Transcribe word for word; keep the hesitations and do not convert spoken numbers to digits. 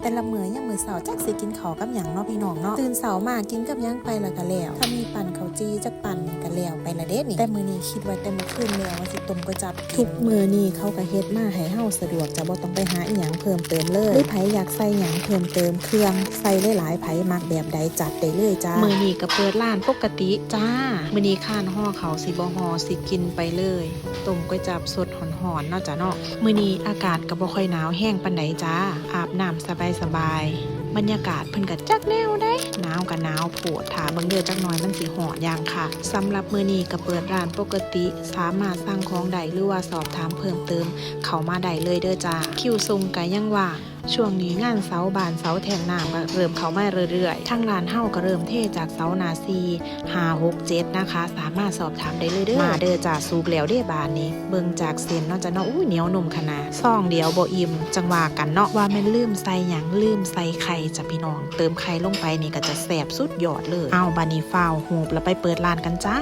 แต่ละมื้อยามมื้อเช้าจักสิกินข้าวกับหยังเนาะพี่น้องเนาะ ตื่นเช้ามากินกับหยังไปละก็แล้ว ถ้ามีปั้นข้าวจี่จักปั้นนี่ก็แล้วไปละเด้นี่ แต่มื้อนี้คิดไว้แต่มื้อคืนแล้วว่าสิต้มก๋วยจั๊บ ทุกมื้อนี้เขาก็เฮ็ดมาให้เฮาสะดวกจ้ะ บ่ต้องไปหาอิหยังเพิ่มเติมเลย หรือไผอยากใส่หยังเพิ่มเติม เครื่องใส่หลายๆ ไผมักแบบใดจัดได้เลยจ้า มื้อนี้ก็เปิดร้านปกติจ้า มื้อนี้คร้านห่อข้าวสิบ่ห่อ สิกินไปเลย ต้มก๋วยจั๊บสดฮ้อนๆ เนาะจ้ะเนาะ มื้อนี้อากาศก็บ่ค่อยหนาวแฮงปานใดจ้า อาบน้ำสบายๆ บรรยากาศเพิ่นก็จักแนวใด หนาวก็หนาวโพด ถ้าเบิ่งเด้อ จักหน่อยมันสิฮ้อนอย่างคัก สำหรับมื้อนี้ก็เปิดร้านปกติ สามารถสั่งของได้หรือว่าสอบถามเพิ่มเติมเข้ามาได้เลยเด้อจ้า คิวส่งก็ยังว่าง ช่วงนี้งานเสาบ้านเสาแท่งน้ำก็เริ่มเข้ามาเรื่อยๆ ทางร้านเฮาก็เริ่มเทจากเสาหน้าสี่ ห้า หก เจ็ด นะคะ สามารถสอบถามได้เลยเด้อ มาเด้อจ้า สุกแล้วเด้บาดนี้ เบิ่งจากเส้นเนาะจ้ะเนาะ อู้ เหนียวนุ่มขนาด ซองเดียวบ่อิ่ม จั่งว่ากันเนาะ ว่าแม่นลืมใส่หยัง ลืมใส่ไข่จ้ะพี่น้อง เติมไข่ลงไปนี่ก็จะแซ่บสุดยอดเลย เอา บาดนี้ฟ้าวฮูบแล้วไปเปิดร้านกันจ้า